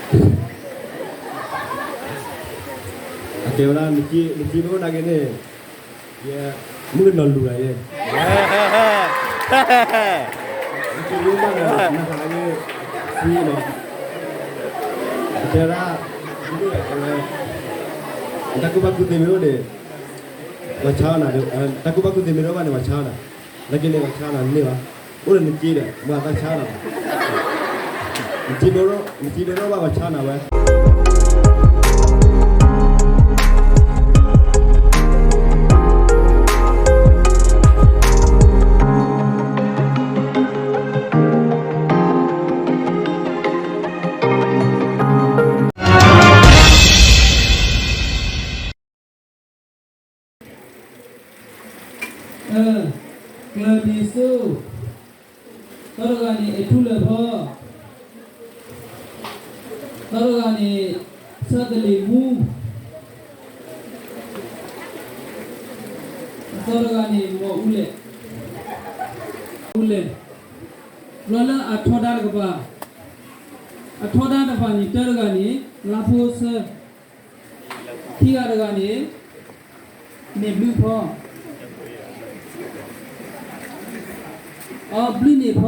အကဲဝဲဒၣ် နစ့မ့ၢ်အိၣ်နာ်က့န့ၣ် ယမုၣ်ကနီၤလူၤလီၤယဲ, နစ့မ့ၢ်အိၣ်ဘၣ်န့ၣ် နသးန့ၣ် စ့လီၤ, အကဲဝဲဒၣ် တၢ်ကူၣ်ဘၣ်ကူၣ်သ့မ့ၢ်အိၣ်န့ၣ် ပှၤဆါအီၣ်နၤ, တၢ်ကူၣ်ဘၣ်ကူၣ်သ့မ့ၢ်တအိၣ်ဘၣ်န့ၣ် ပှၤဆါအီၣ်နၤ, နာ်က့န့ၣ် ပှၤဆါအီၣ်နၤန့ၢ်ဘၣ်, အိၣ်ဒီးနစ့ဒီး ပှၤသးဆါအီၣ်နၤ, နစ့မ့ၢ်တအိၣ်ဘၣ် ပှၤဆါအီၣ်နၤဝဲ. ကျၢၤနံၤစိ, သီတဂၤန့ၣ် အဲၣ်ထူလၢၢ်ဖီ, သီတဂၤန့ၣ် ဆၢသလ့ၣ်မူ, သီတဂၤန့ၣ် မီၢ်အူလဲၣ်, အူလဲၣ်, ဘျီလၢအထီဒါတကပၤ, အထီဒါတကပၤန့ၣ် တၢတဂၤန့ၣ် လါဖိဆၢ, ခံဂၤတဂၤန့ၣ် န့ၣ်ဘျုးဖီ, အီ ဘျုးန့ၣ်ဖ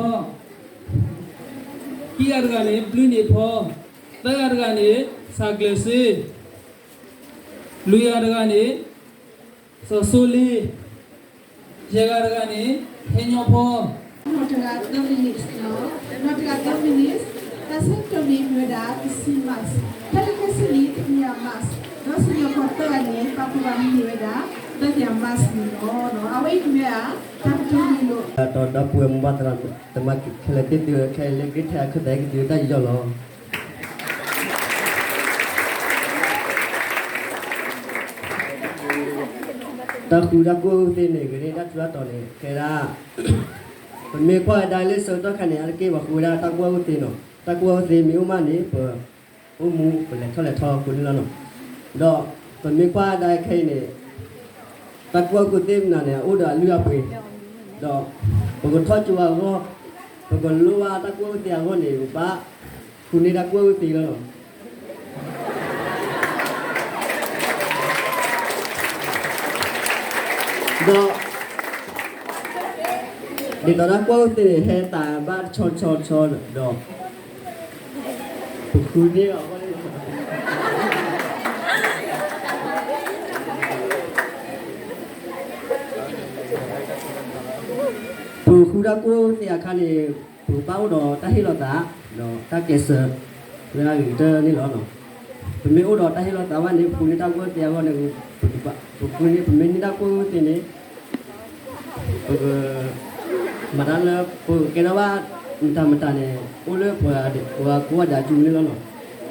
ီ, ခံဂၤတဂၤန့ၣ် ဘျုးန့ၣ်ဖီ, သၢဂၤတဂၤန့ၣ် စၢ်ကျၢၤစ့, လွံၢ်ဂၤတဂၤန့ၣ် စီၤစိလ့, ယဲၢ်ဂၤတဂၤန့ၣ် ဟဲညီဖီ. နီၢ်တဂၤသၢ minutes နီၤ, နီၢ်တဂၤသၢ minutes, တၢ်ဆၢကတီၢ်န့ၣ်မ့ၢ်ဝဲဒၣ် တဆံ minutes, တၢ်လၢခဲဆ့န့ၣ် တကယၤ minutes, ဒီးစံၣ်ညီၣ်ကွီၢ်သၢဂၤန့ၣ် ပာ်ဖှိၣ်ဘၣ်မ့ၢ်ဝဲဒၣ် သၢကယၤ minutes န့ၣ်လီၤ. အဝဲအံၤမ့ၢ်ဝဲဒၣ် တၢ်ကတိၤမ့ၢ်လီၤ. ဒီးဒီပုၢ်ဝဲၢ်မိၢ်ပၢ်သရၣ်သမါခဲလၢာ်သ့ၣ်သု ခဲအံၤလၢက့ၤထဲအီၤခဲသးက့ၤတုၤတၢ်ယံာ်ယီၣ်လီၤ. တၢ်ဃူတၢ်ဖိးသ့ၣ်န့ၣ် ဂ့ၤန့ၢ်တၢ်ထူးတၢ်တီၤန့ၣ် ခဲဒၣ် ပမ့ၢ်ကွၢ်ဝဲဒၣ်လၢဆၢကတီၢ်ခါန့ၣ် အါတက့ၢ်ပှၤဃူဝဲဒၣ်တၢ်ကူၣ်ဘၣ်ကူၣ်သ့နီၤ, တၢ်ကူၣ်ဘၣ်ကူၣ်သ့မ့ၢ်အိၣ်မးန့ၣ် ပအိၣ်မူပလဲၤထီၣ်လဲၤထီဃိန့ၣ်လီၤနီၤ. ဒီးပမ့ၢ်ကွၢ်ဒၣ်ခဲအံၤန့ၣ် တၢ်ကူၣ်ဘၣ်ကူၣ်သ့မနုၤန့ၣ် အိၣ်ဒီးအလုၢ်အပှ့ၤ, ဒီးပကထီၣ်ကၠိအဂီၢ်, ပကလိၣ်ဘၣ်တၢ်ကူၣ်ဘၣ်ကူၣ်သ့အဂီၢ်န့ၣ် ပဘၣ်ဃူန့ၢ်တၢ်ကူၣ်ဘၣ်ကူၣ်သ့လီၤနီၤ. ဒီး ဒ်သိးတၢ်ကူၣ်ဘၣ်ကူၣ်သ့န့ၣ် ဟဲသးဘၣ်တဆီတဆီတဆီဒီး ပဃုန့ၢ်အီၤ ပဃုတၢ်ကူၣ်ဘၣ်ကူၣ်သ့အခါန့ၣ် ပကဘၣ်အိၣ်ဒီးတၢ်ဟ့ၣ်လီၤသး ဒီးတၢ်ကျဲးစၢး လၢအဂ့ၤကတၢၢ်န့ၣ်လီၤ. ပမ့ၢ်အိၣ်ဒီးတၢ်ဟ့ၣ်လီၤသးဘၣ်န့ၣ် ပဃုန့ၢ်တၢ်ကူၣ်ဘၣ်ကူၣ်သ့အဂီၢ်န့ၣ် ပဃုန့ၢ် ပမ့ၢ်န့ၢ်တၢ်ကူၣ်ဘၣ်ကူၣ်သ့န့ၣ် ပက မၤတၢ်လၢ ပကကဲထီၣ်ဘၣ်မတၤမတၤန့ၣ် အိၣ်လၢပှၤကိးဂၤဒဲးအစုန့ၣ်လီၤနီၤ. ဒ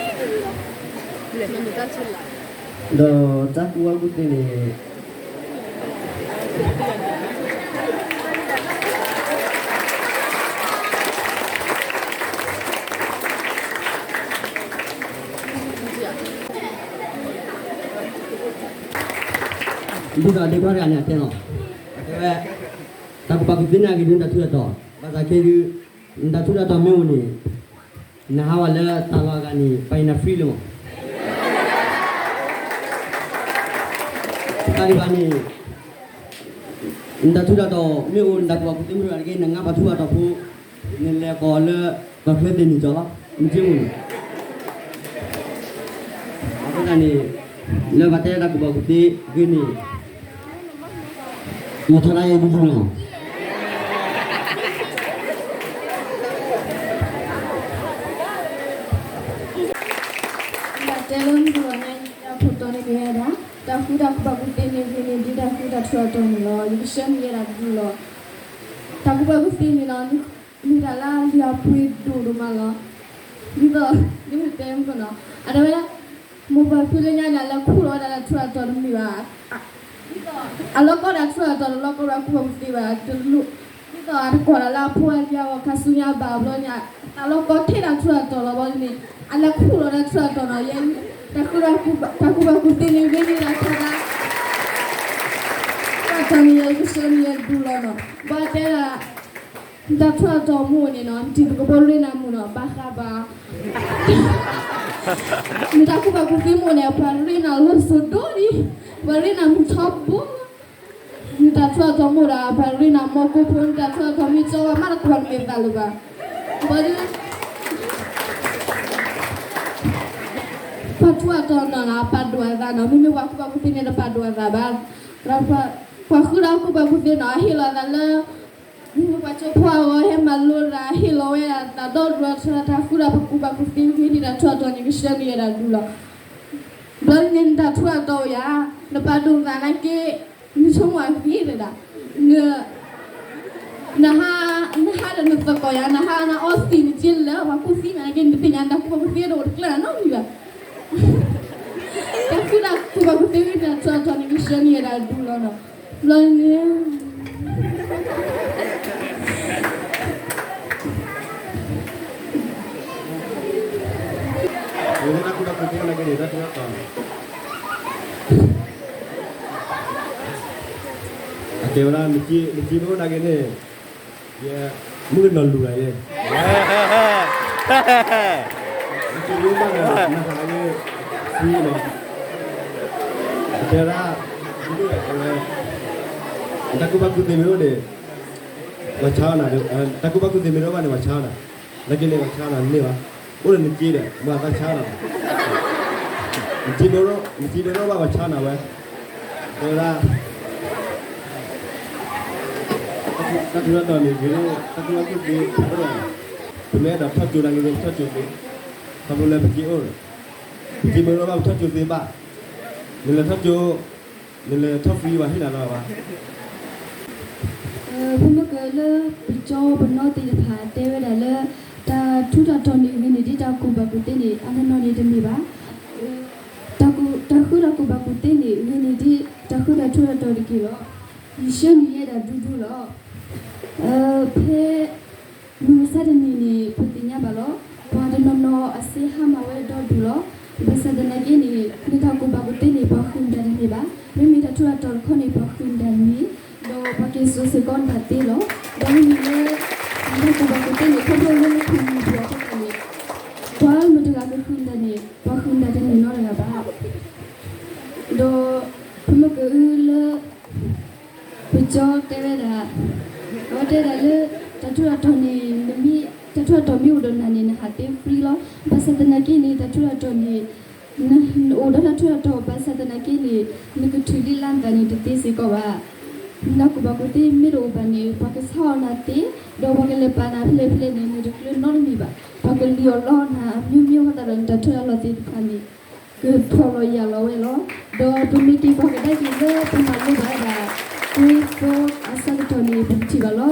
ီးတၢ်ကူၣ်ဘၣ်ကူၣ်သ့န့ၣ် ဒ်သိးဒ့ခွါတဂၤန့ၣ်အတဲလီၤ, အတဲဝဲ တၢ်ကူၣ်ဘၣ်ကူၣ်သ့န့ၣ်အဂ့ၤဒုးနတၢ်ထူးတၢ်တီၤ, ဘၣ်ဆၣ်ခဲဒုး နတၢ်ထူးတၢ်တီၤမ့ၢ်အိၣ်န့ၣ် နဟးဝဲလၢတၢ်လီၢ်အဂၤန့ၣ် ပှၤအံၤနၤ free လၢမး, တၢ်ဒံးဘၣ်န့ၣ် နတၢ်ထူးတၢ်တီၤမ့ၢ်အိၣ် နတၢ်ကူၣ်ဘၣ်ကူၣ်သ့မ့ၢ်အိၣ်တဂ့ၤ နငါပှၤထူးပှၤတီၤဖိ နလဲၤကိးလၢ ပှၤချၢသ့ၣ်န့ၣ်ကၠီလီၤ နက့မ့ၢ်န့ၣ် အဃိသတးန့ၣ် လၢပှၤတဲတၢ်ကူၣ်ဘၣ်ကူၣ်သ့ဂ့ၤန့ၣ် ယထီဒါယဲဒ်န့ၣ်လီၤ. ဘၣ်တဲလၢမုၢ်ကလီၤညါအံၤ တၢ်ဖိတီန့ၣ်ကဲဝဲဒၣ် တၢ်ဃူတၢ်ကူၣ်ဘၣ်ကူၣ်သ့န့ၣ်ဂ့ၤန့ၣ် ဒ်တၢ်ဃူတၢ်ထူးအတီၤန့ၣ်လီၤ. ယကဆှၢန့ၢ်ယဲဒၣ်တဘျုးလီၤ. တၢ်ကူၣ်ဘၣ်ကူၣ်သ့န့ၣ်လီၤ မ့ၢ်တၢ်လၢအလုၢ်အပှ့ၤဒိၣ်ဒိၣ်မးလီၤ. ဒ်သိး ဒ်မ့ၢ်တဲမုၢ်ကနီၤ အတဲဝဲ မိၢ်ပၢ်ဖုလၢညါန့ၣ် အလဲၤခူၣ်လီၤဝဲဒၣ်လၢထူးအတီၤတမ့ၢ်ဘၣ်. အလီၢ်ကီဒၣ်ထူးအတီၤ တလီၢ်ကီဒၣ်ကူၣ်ဘၣ်ကူၣ်သ့ဘၣ် တလိၣ် ဒ်သိးအတကိးဒၣ်လၢအဖိအလံၤအဂီၢ် ခါဆူညါဘၣ်ဘျီညါ တၢ်လီၤကီထဲတၢ်ထူးတၢ်တီၤလီၤဘီန့ၣ်, အလဲၤခူၣ်လီၤတၢ်ထူးတၢ်တီၤနီၤ, ယဲ တၢ်ဃုတၢ်ကူၣ်ဘၣ်ကူၣ်သ့န့ၣ် ဂ့ၤန့ၢ်ဒၣ်ထီဒါ, တၢ်တီၤန့ၣ် ယကဆှၢန့ၢ်ယဲဒူလီၤနီၤ, ဘၣ်တဲဒၣ် တၢ်ထူးတၢ်တီၤမ့ၢ်အိၣ်န့ၣ်နီၤ, နတံၤသကိးဖိရ့နၤမုာ်နီၤ, ဘၣ်ဃးဘၣ် နတၢ်ကူၣ်ဘၣ်ကူၣ်သ့မ့ၢ်အိၣ်န့ၣ် ပှၤရ့နၤလီၤစိၤဒိၣ်ဒံး, ပှၤရ့နၤမုာ်ထီဘိလီၤ. နတၢ်ထူးတၢ်တီၤမ့ၢ်အိၣ်ဒီး ပှၤရ့နၤမီၢ်ကိၢ်ဖိ, နတၢ်ထူးတၢ်တီၤမ့ၢ်ကၠီဘၣ်မး တကွၢ်နမဲာ်သးလၢၤဘၣ်. ဘၣ်ဒီး ပှၤထူးတၢ်တီၤနီၤနီၤ ပာ်ဒိၣ်အသးနီၤ, မ့မ့ၢ်ပှၤကူၣ်ဘၣ်ကူၣ်သ့န့ၣ် တပာ်ဒိၣ်အသးဘၣ်. ပှၤဃုဒၣ်ကူၣ်ဘၣ်ကူၣ်သ့နီၤ အဟ့ၣ်လီၤအသးလၢ မ့ၢ်ပှၤကၠိဖိအဂီၢ် ဟဲမၤလိတၢ် ဟ့ၣ်လီၤဝဲဒၣ်တၢ်ဒီဒူၣ်အီၤ တၢ်ဃုဒၣ်ပှၤကူၣ်ဘၣ်ကူၣ်သ့ ဂ့ၤန့ၢ်တၢ်ထူးတၢ်တီၤန့ၣ် ကဆှၢန့ၢ်ယဲဒၣ်ဒူလီၤ. ဘျီန့ၣ်နတၢ်ထူးတၢ်တီၤယၤ, နပာ်ဒိၣ်သးနာ်က့, နဆိကမိၣ်အဂ့ၤတဒၣ်, န နဟါ, နဟါဒီးနသကိးယၤ, နဟါနအီသံးနက့လၢပှၤကူၣ်သံနာ်က့ နတသ့ၣ်ညါ နတၢ်ကူၣ်ဘၣ်ကူၣ်သ့တအိၣ်တကျၢၤနီတမံၤဘၣ်. တၢ်ဃုဒၣ်ကူၣ်ဘၣ်ကူၣ်သ့ ဂ့ၤန့ၢ်တၢ်ထူးတၢ်တီၤန့ၣ် ကဆှၢန့ၢ်ယဲဒၣ်ဒူလီၤနီၤ. ဘျီန့ၣ် အကဲဝဲဒၣ် နက့မ့ၢ်အိၣ်နာ်က့န့ၣ်, ယဲ, မုၣ်ကနီၤလူၤလၢယဲ, နက့မ့ၢ်ဘၣ်ဒီး နဟးလၢယဲ, ဖံလီၤ, အကဲဝဲဒၣ်, တၢ်ကူၣ်ဘၣ်ကူၣ်သ့မ့ၢ်အိၣ်န့ၣ်, ပှၤဆါအီၣ်နၤ, တၢ်ကူၣ်ဘၣ်ကူၣ်သ့မ့ၢ်တအိၣ်ဘၣ်န့ၣ် ပှၤဆါအီၣ်နၤ, နာ်က့န့ၣ် ပှၤဆါအီၣ်နၤန့ၢ်ဘၣ်, အိၣ်ဒီးနက့ဒီး မၤသးဆါအီၣ်နၤ, နက့မ့ၢ်, နက့မ့ၢ်တအိၣ်ဘၣ် ပှၤဆါအီၣ်နၤဝဲ, တဲဝဲဒၣ် တၢ်ထူးတၢ်တီၤန့ၣ် ဂ့ၤလၢ တၢ်ကူၣ်ဘၣ်ကူၣ်သ့အိၣ်ဒီး, ပမ့ၢ်အဲၣ်ဒိးထီၣ်ကၠိနာ်က့ ပထီၣ်ကၠိသ့, ခီဖျိလၢပက့အိၣ်ဒီး, ပက့မ့ၢ်တအိၣ်ဘၣ် ပထီၣ်ကၠိသ့ဘၣ်, နလဲၤထီၣ်ကၠိ, နလဲၤထီၣ် free ဘၣ် ဟ့ၣ်နၤလီၤဘၣ်. ဖိမုၣ်ကလၢပကၠီပနီၢ်သ့ၣ်တဖၣ်တဲဝဲဒၣ်လၢ တၢ်ထူးတၢ်တီၤန့ၣ် ဂ့ၤန့ၢ်ဒ်တၢ်ကူၣ်ဘၣ်ကူၣ်သ့န့ၣ် အနီၢ်နီၢ်န့ၣ်တမ့ၢ်ဘၣ်. တၢ်ဃုတၢ်ကူၣ်ဘၣ်ကူၣ်သ့န့ၣ် ဂ့ၤန့ၢ်ဒ်တၢ်ဃုတၢ်ထူးတၢ်တီၤတက့ၢ်လီၤ. ယဆှၢန့ၢ်ယဲဒၣ်ဒူဒူလီၤ. ဖဲ မုၢ်မဆါတနံၤန့ၣ် ပသ့ၣ်ညါဘၣ်လီၤ. ပှၤတနီၤနီၤအစ့ဟါမၢ်ဝဲဒီဒူၣ်လီၤ. ဘၣ်ဆၣ်သနာ်က့န့ၣ် နတၢ်ကူၣ်ဘၣ်ကူၣ်သ့န့ၣ် ပှၤဃုာ်နတၢ်တန့ၢ်ဘၣ်. မ့မ့ၢ်တၢ်ထူးတၢ်တီၤတခီန့ၣ် ပှၤဃုာ်နတၢ်န့ၢ်, ဒီးပှၤက့ၤစိာ်စ့ၢ်ကီးနတၢ်သ့လီၤ. ဒီးမ့မ့ၢ်လၢ နတၢ်ကူၣ်ဘၣ်ကူၣ်သ့န့ၣ် ခီဖျိလၢနထူၣ်နံၤပူၤအဃိသတးန့ၣ် ပှၤမတၤတဂၤကဃုာ်နတၢ်န့ၣ် ပှၤဃုာ်နတၢ်တန့ၢ်နီတဂၤဘၣ်. ဒီး ဖိမုၣ်ကအုလၢ ပကၠီတဲဝဲဒၣ်, အဝဲတဲဒၣ်လၢ တၢ်ထူးတၢ်တီၤန့ၣ် နမ့ၢ် တၢ်ထူးတၢ်တီၤမ့ၢ်အိၣ်ဒီးနၤန့ၣ် နဟးသ့ free လီၤ. ဘၣ်ဆၣ်သနာ်က့န့ၣ် တၢ်ထူးတၢ်တီၤန့ၣ် နအိၣ်ဒီးတၢ်ထူးတၢ်တီၤ ဘၣ်ဆၣ်သနာ်က့န့ၣ် နကထုးလံလၢနသးန့ၣ် တသ့စ့ၢ်ကီးဘၣ်. နကူၣ်ဘၣ်ကူၣ်သ့မ့ၢ်တအိၣ်ဘၣ်န့ၣ် ပှၤကဆါအီၣ်နၤသ့, ဒီးပှၤကလဲၤပာ်နၤဖဲလဲၣ်ဖဲလဲၣ်န့ၣ် နတကျၢၤနီတမံၤဘၣ်. ပှၤကလံၣ်အီၣ်လီအီၣ်နၤ အမျိုးမျိုး အဃိသတးဒီး နတၢ်ထူးတၢ်တီၤသ့ၣ်တဖၣ်န့ၣ် ကဖီၣ်လီၤယာ်လီၤဝဲလီၤ. ဒီးပမ့ၢ်က့ၤကွၢ်ကဒါက့ၤလၢပမၤလိဘၣ်ဝဲဒၣ် သွ့သိအဆၢကတီၢ်န့ၣ် ပကထံၣ်ဘၣ်လီၤ.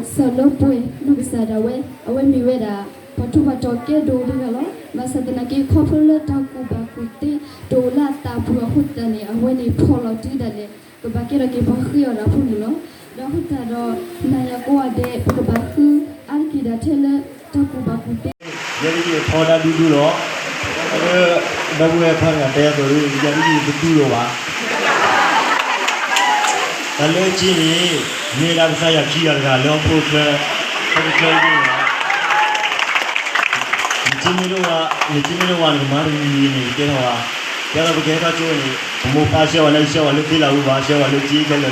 စီၤလၢပှဲၤနီၢ်ကစၢ်ဒၣ်ဝဲ အဝဲမ့ၢ်ဝဲဒၣ် ပှၤထူးပှၤတီၤကဲဒိၣ်တဂၤလီၤ. ဘၣ်ဆၣ်သနာ်က့ ခီဖျိလၢတၢ်ကူၣ်ဘၣ်ကူၣ်သ့တအိၣ်လၢအသးပူၤအဃိသတးန့ၣ် အဝဲန့ၣ်ဖီၣ်လီၤတုၤဒၣ်လဲာ် ကဘၣ်ကဲထီၣ်က့ၤပှၤဃ့အီၣ်တၢ်ဖိန့ၣ်လီၤ. ဒီးအဃိသတးဒီး နၤယၤကိးဂၤဒဲး ပကဘၣ်ဃုအါတက့ၢ်ဒၣ်ထဲလၢတၢ်ကူၣ်ဘၣ်ကူၣ်သ့ ယဲဒၣ်ယဲဖီဒါဒူဒူလီၤ. လၢ ဒီပုၢ်ဝဲၢ်ခွါတဂၤတဲအသိး ယဲဒၣ်ယဲတဒူလီၤဘၣ်. တၢ်လၢက့န့ၣ် မ့ၢ်ဒၣ်ကစၢ်ယွၤခံဂၤတဂၤလၢဟီၣ်ခိၣ်ချၢ ဟီၣ်ခိၣ်ချၢအံၤန့ၣ်လီၤ. နက့မ့ၢ်တအိၣ်ဝဲ နက့မ့ၢ်တအိၣ်ဝဲ နကမၤတမံၤမံၤန့ၣ် ကဲထီၣ်ဝဲ ကဲထီၣ်ပကဟဲထီၣ်ကၠိန့ၣ် ပမိၢ်ပၢ်ဆှၢဝဲလၢ ဆှၢဝဲလၢသ့လၢအူဘၣ် ဆှၢဝဲလၢက့ခဲလၢာ်လီၤ.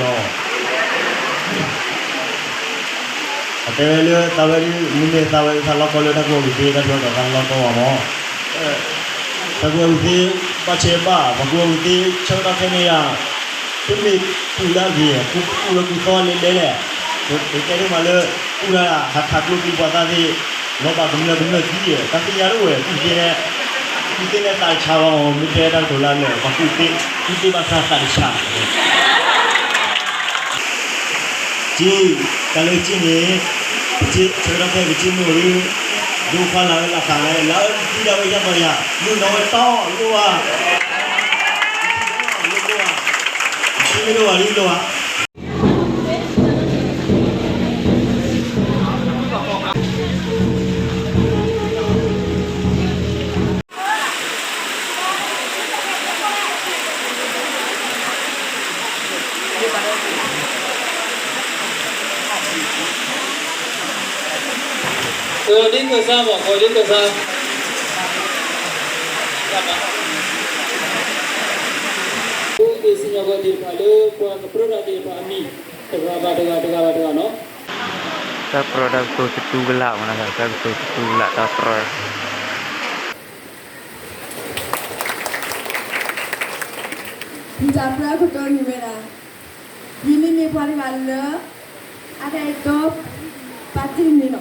အတဲဝဲလၢသးဝဲဒၣ် မ့မ့ၢ်သးဝဲဒၣ်သးလီၤကီလၢတၢ်ကူၣ်ဘၣ်ကူၣ်သ့ တၢ်ထူးတၢ်တီၤသးလီၤကီဘၣ်မး. တၢ်ကူၣ်ဘၣ်ကူၣ်သ့ ဘၣ်ဆဲးဘၣ် ပှၤကူၣ်ဘၣ်ကူၣ်သ့ ဆၢကတီၢ်ခဲန့ၣ်ယါ တမ့ၢ်ကူၣ်လၢအဂ့ၤ ကူၣ်လၢကူၣ်သီလဲၣ်လဲၣ်လဲၣ်. ပတဲဒိၣ်မးလၢ ကူၣ်လၢဟးခးကျိချံပှၤသၣ်သ့ၣ် လီၤဘၣ်ကမျၢၢ်ကမျၢၢ်သံ တၢ်သ့ၣ်ညါတအိၣ်ဝဲ ကူၣ်သ့န့ၣ် ကူၣ်သ့န့ၣ်သးတဆါဘၣ်မး မ့ၢ်တဲတၢ်ကတိၤလၢအလၢာ် ပှၤကူၣ်သ့ ကူၣ်သ့ဘၣ်ဆၣ်သးတဆါ က့ တၢ်လၢက့န့ၣ် က့ ဆၢကတီၢ်ခဲ က့မ့ၢ်အိၣ်ဒီး ဒိခွါလၢဝဲလၢခးဝဲ လၢအဝဲသံဒၣ်ဝဲယၢ်ပှၤယၤ မုၢ်နီၢ်ဝဲတီလိၣ်ဝါ လိၣ်ဝါ က့မ့ၢ်လိၣ်ဝါလံလိၣ်ဝါ. ကစၢ်မ့ၢ်ကီးလၢကစၢ်, အိၣ်က့ၤစံၣ်ညီၣ်ကွီၢ်သ့ၣ်တဖၣ်လၢပှၤကပြၢတၢ်သ့ၣ်တဖၣ်အမံၤ တဂၤဘၣ်တဂၤ တဂၤဘၣ်တဂၤနီၤ. တၢ်ပြၢတၢ်ကတိၤတတူၢ်ကလာ်မးနီၤ, တၢ်ကတိၤတတူၢ်ကလာ်တၢ်ပြၢ ယတၢ်ပြၢအကတိၤန့ၣ်ဝဲဒၣ်, ယမ့မ့ၢ်ပှၤတဂၤလၢ အတအဲၣ်ဒိးပာ်တ့ၢ်န့ၣ်လီၤ.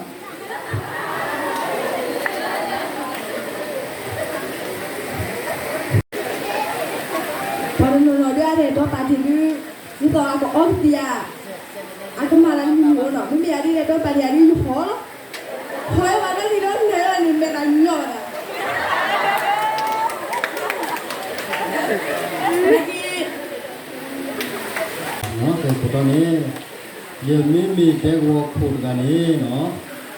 ပှၤတနီၤနီၤဒီးအတအဲၣ်ဒိးပာ်တ့ၢ်ဒုး, ဒ်သိးအကအီကသံၣ်ဧါ, အကမၤလၢမုၢ်မုၢ်နီၤ, မ့မ့ၢ်အဒ်လဲၣ်ဒီးပာ်တ့ၢ်အဒုးယဟီၣ်လီၤ. ဟီၣ်ဝဲပှၤလၢလံာ်ဒီးနဲၣ်လီၤန့ၣ် မဲာ်သးညီဘၣ်ဒၣ် ကဲပတီၢ်န့ၣ်, ယမ့မ့ၢ်ဒဲကဝီၤခိၣ်တဂၤန့ၣ်နီၤ,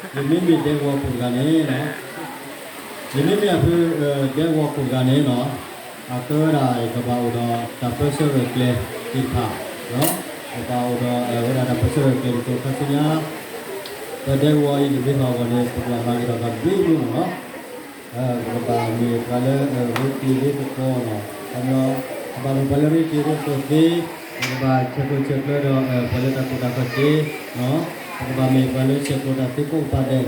ယမ့မ့ၢ်ဒဲကဝီၤခိၣ်တဂၤန့ၣ်နီၤ, ယမ့မ့ၢ်အဖု ဒဲကဝီၤခိၣ်တဂၤန့ၣ်နီၤ, အကဲဝဲဒၣ်ယကဘၣ်အိၣ်ဒီးတၢ်ပၢဆှၢရဲၣ်ကျဲၤသ့ၣ်တဖၣ်, ယကဘၣ်အိၣ်ဒီးဝဲဒၣ်တၢ်ပၢဆှၢရဲၣ်ကျဲၤဒ်သိးခါဆူညါ ပဒဲကဝီၤအံၤန့ၣ် မ့ၢ်ဟီၣ်ဂီၢ်န့ၣ် ပကဘၣ်မၤဂ့ၤထီၣ်သးတဘျုးမုၢ်နီၤ. ပကဘၣ်မ့ၢ်ပှၤလၢအရ့တ့ၢ်ရ့သကိးနီၤ, ခီပညီ ပကဘၣ်မ့ၢ်ပှၤလၢရ့တ့ၢ်ရ့သကိးသ့, ပကဘၣ်ဆဲးကျိးဆဲးကျၢဒီး ပှၤလၢတၢ်ကူၣ်တၢ်ကီသ့, ပကဘၣ်မ့ၢ်ပှၤလၢဆဲးကျိးတၢ်သ့ကိးကပၤဒဲး, ပက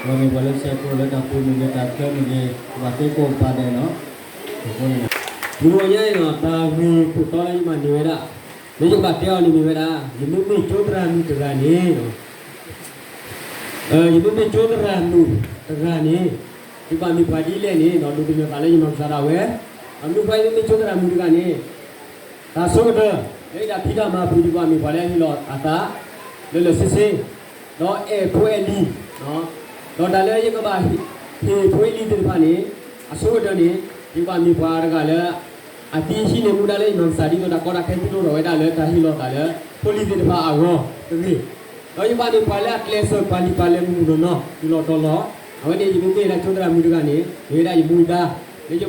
ဘၣ်မ့ၢ်ပှၤလၢဆဲးကျိးလၢတၢ်ပူၤမ့ၢ်ဂ့ၤ တၢ်ချၢမ့ၢ်ဂ့ၤ ကဘၣ်သ့ကိးကပၤဒဲးနီၤ. အဃိန့ၣ် မုၢ်ဂီၤညါအံၤနီၤ တၢ်ဂ့ၢ်ခိၣ်တီလၢယမၤန့ၢ်ဝဲဒၣ်, လၢယကဘၣ်တဲအီၤန့ၣ်မ့ၢ်ဝဲဒၣ် ယမ့မ့ၢ်ကၠိသရၣ်မုၣ်တဂၤန့ၣ် ယမ့မ့ၢ်ကၠိသရၣ်မုၣ်တဂၤန့ၣ် ယကဘၣ်မ့ၢ်ပှၤဒ်လဲၣ်န့ၣ် ဒိးသန့ၤသးလၢယနီၢ်ကစၢ်ဒၣ်ဝဲ, အမ့ၢ်ပှၤယမ့မ့ၢ်ကၠိသရၣ်မုၣ်တဂၤန့ၣ် တၢ်ဆိကတၢၢ် လၢယတၢ်ဖံးတၢ်မၤအပူၤ ယကဘၣ်မ့ၢ်ပှၤလၢအဟ့ၣ်လီၤအသး လၢလၢဆ့ဆ့ ဒီးအဲၣ်ဖိအဲၣ်လံၤ, ဒီးတၢ်လၢယကဘၣ်ဟ့ၣ်ဖိအဲၣ်လံၤသ့ၣ်တဖၣ်န့ၣ် အဆိကတၢၢ်န့ၣ် ယကဘၣ်မ့ၢ်ပှၤတဂၤလၢ အသံဟံးန့ၢ်မူဒါလၢယနီၢ်ကစၢ် ဒ်သိးတၢ်ကီတၢ်ခဲသံဒိၣ်ထီၣ်ဝဲဒၣ်လၢတၢ်ဟ့ၣ်လီၤသးလၢ ဖိလံၤသ့ၣ်တဖၣ်အဂီၢ်တဂ့ၤ, ဒီးယကဘၣ်မ့ၢ်ပှၤလၢအကျဲးစၢးပာ်လုၢ်ပာ်လၢမုၢ်မုၢ်နီၢ်နီၢ် တုၤလီၤတီၤလီၤ. အဝဲန့ၣ် ယမ့မ့ၢ်ဒၣ်ကၠိသရၣ်မုၣ်တဂၤန့ၣ် မ့ၢ်ဝဲဒၣ်ယမူဒါ လၢယဘၣ်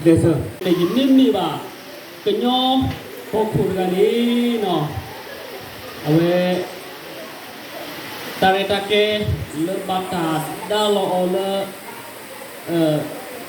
ကျဲးစၢး, ယမ့မ့ၢ်ဘၣ် ကညီကီၢ်ခိၣ်တဂၤန့ၣ်နီၤ, အဝဲ တၢ်ရဲၣ်တၢ်ကျဲၤလၢဘၣ်တၢ်ဒါလီၤအီၤလၢ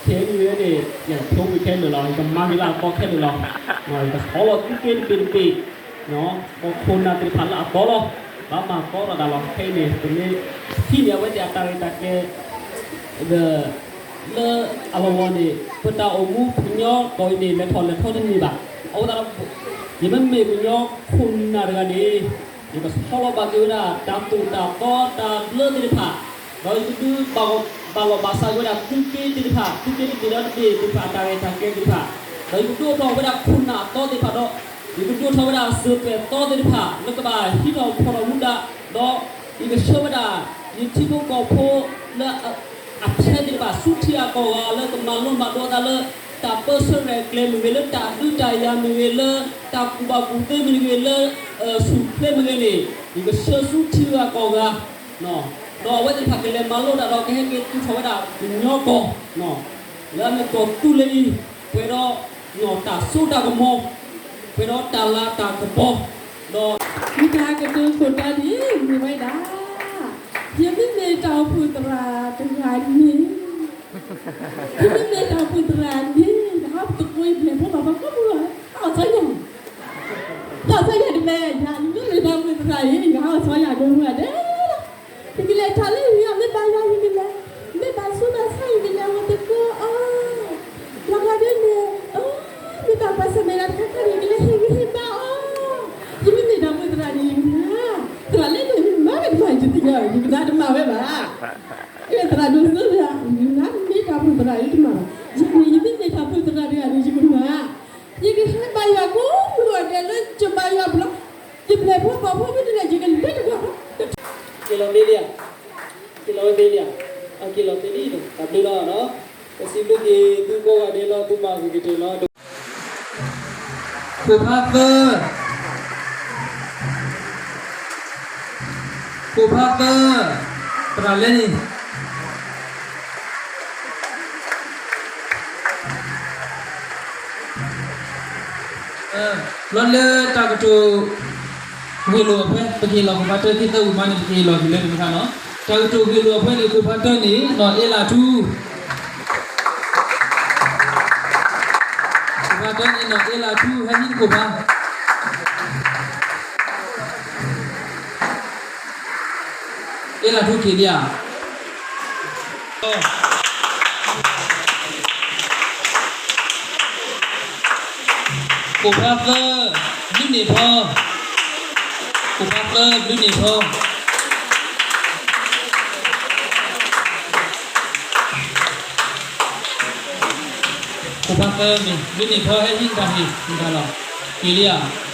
ခဲအံၤန့ၣ် ယဖိမုၣ်ခဲလၢာ်လီၤ, ယကမၤက့ၤလၢအသီခဲလၢာ်လီၤ. ယကဆီလီၤသုးက့တဘ့ၣ်တဘ့ၣ်, ကီၢ်ခိၣ်နၢ်သ့ၣ်တဖၣ်လၢအသီလီၤ. ဘၣ်မၤသီထီၣ်တၢ်လီၤ. ခဲအံၤန့ၣ် ပမ့ၢ်ထံၣ်န့ၣ် အဝဲသ့ၣ်အတၢ်ရဲၣ်တၢ်ကျဲၤ ဒီး လၢအလီၢ်လီၤန့ၣ် ပတၢ်အိၣ်မူပကညီကီၢ်အံၤန့ၣ် လဲၤထီၣ်လဲၤထီတန့ၢ်ဘၣ်. အဃိသတးဒီး ယမ့မ့ၢ်ကညီခိၣ်နၢ်တဂၤန့ၣ် ယကဆီလီၤဘၣ်က့ၤဝဲဒၣ် တၢ်သိၣ်တၢ်သီတၢ်ဘျၢသ့ၣ်တဖၣ်, ဒီးယကဒုးဘၣ်လီၢ်ဘၣ်စးက့ၤဝဲဒၣ်သုးက့သ့ၣ်တဖၣ်, သုးက့တဘ့ၣ်ဒီးတဘ့ၣ်သ့ၣ်တဖၣ် တၢ်ရဲၣ်တၢ်ကျဲၤသ့ၣ်တဖၣ်, ဒီးယကဒုးအိၣ်ထီၣ်ဝဲဒၣ်ခိၣ်နၢ်အသီသ့ၣ်တဖၣ်ဒီး ယကဒုးအိၣ်ထီၣ်ဝဲဒၣ်စၢၤသွဲၣ်သီသ့ၣ်တဖၣ် လၢကဘၣ်ဟံးထီၣ်ဖီၣ်ထီၣ်မူဒါ, ဒီးယကဆှၢဝဲဒၣ် ယထံဖိကီၢ်ဖိလၢ အထဲသ့ၣ်တဖၣ် ဆူထံဂၤကီၢ်ဂၤလၢကမၤလိမၤဒိးအသးလၢ တၢ်ပၢဆှၢရဲၣ်ကျဲၤမ့ၢ်ဂ့ၤ လၢတၢ်ဒုးတၢ်ယၤမ့ၢ်ဂ့ၤ လၢတၢ်ကူၣ်ဘၣ်ကူၣ်သ့မ့ၢ်ဂ့ၤ လၢဆူၣ်ချ့မ့ၢ်ဂ့ၤန့ၣ် ယကဆှၢဆူထံဂၤကီၢ်ဂၤ, ဒီးအဝဲသ့ၣ်တဖၣ်ကလဲၤမၤလိဒၣ်ဒီးကဟဲက့ၤသူၣ်ထီၣ်ဝဲဒၣ်ကညီကီၢ် လၢအမ့ၢ်ကီၢ်သူလ့ၤအံၤ ပှဲၤဒီးတၢ်စိတၢ်ကမီၤ, ပှဲၤဒီးတၢ်လၤတၢ်ကပီၤ, ဒီး မ့ၢ်တၢ်ကတိၤခိၣ်တီန့ၣ် မ့ၢ်ဝဲဒၣ် ယမ့မ့ၢ်တၢ်အိၣ်ဖှိၣ်သရၣ်တဂၤန့ၣ် ယမ့မ့ၢ်တၢ်အိၣ်ဖှိၣ်သရၣ်န့ၣ် ယဟးသကိးယဘျဲၣ်ဖိပှၤကိးမုၢ်လီၤ, ဟးအီၣ်ဆီယၤ, ဟးအီၣ်ဆီယၤတမ့ၢ် ယမ့မ့ၢ်တၢ်အိၣ်ဖှိၣ်သရၣ်န့ၣ် ယဟးအီၣ်ဆီယၤဒိၣ်မုၢ်ဂၤဒဲးလီၤ. ယကလဲၤထီၣ်လၢယမ့ၢ် မ့ၢ်ဘၣ်ယၤ ယကလဲၤ, မ့ၢ်ဘၣ်ဆူးဘၣ်ဆါ ယကလဲၤဝဲသကိးအီၤ, လီၤဂာ်ဒ်န့ၣ် မ့ၢ်ဘၣ်ပှၤဆၢၣ်မဲာ်တၢ်တခါခါန့ၣ် ယကလဲၤဟ့ၣ်ဂံၢ်ဟ့ၣ်ဘါအီၤ, ယမ့မ့ၢ်တၢ်အိၣ်ဖှိၣ်သရၣ်န့ၣ် ယကမၤ, သရၣ်လၢန့ၣ် မ့ၢ်မၤတမၤ ယတသ့ၣ်ညါ ယကနၣ်တမၤဝဲဘၣ်. အဲ သရၣ်ဒိၣ်စိလၢ နမ့ၢ်တၢ်အိၣ်ဖှိၣ်သရၣ် ယတမၤဘၣ်. ယမ့ၢ် ယမ့ၢ်တၢ်အိၣ်ဖှိၣ်သရၣ်တဂၤန့ၣ် ယကမၤ, ယကဟဲဘါယွၤကိးမုၢ်ဂီၤဒဲးလၢ ယဘျဲၣ်ဖိပှၤဖိမ့ၢ်တလဲၤ ယကလဲၤတဂၤ, က့ၤလီၤမ့ၢ်လံဧါ, က့ၤလီၤမ့ၢ်လံဧါ, အက့ၤလီၤမ့ၢ်လံ, တၢ်ဘျုးလီၤနီၤ, ပစံးဘျုးက့ၤသုကိးဂၤဒဲးလီၤ သုမၤဂ့ၤကတၢၢ်လီၤ. ခိၣ်ဖးသၢ, ခိၣ်ဖးသၢ, သရၣ်လဲန့ၣ် လီၤလၢတၢ်ကတိၤ ဂ့ၢ်လိာ်အဖဲ ပကဟ့ၣ်လီၤခိၣ်ဖးတၢ ခံသၢဝံၤမးန့ၣ် ပကဟ့ၣ်လီၤက့ၤလၢတမုၢ်ခါနီၤ. တၢ်ကတိၤဂ့ၢ်လိာ်အဖၢန့ၣ် ကိးဖးတၢန့ၣ် နီၢ်အ့လးထူ, ကိးဖးတၢန့ၣ် နီၢ်အ့လးထူ ဟဲဟံၣ်ကိးဖး, အ့လးထူက့ၤဒံးဧါ. ကိးဖးသၢ, ဘျုးန့ၢ်ထီ, ကိးဖးသၢ ဘျုးန့ၢ်ထီ, ကိးဖးသၢမ့ၢ် ဘျုးန့ၢ်ထီ ဟဲဟံးတၢ်ဟ့ၣ်တၢ်လီၤ, က့ၤလံဧါ.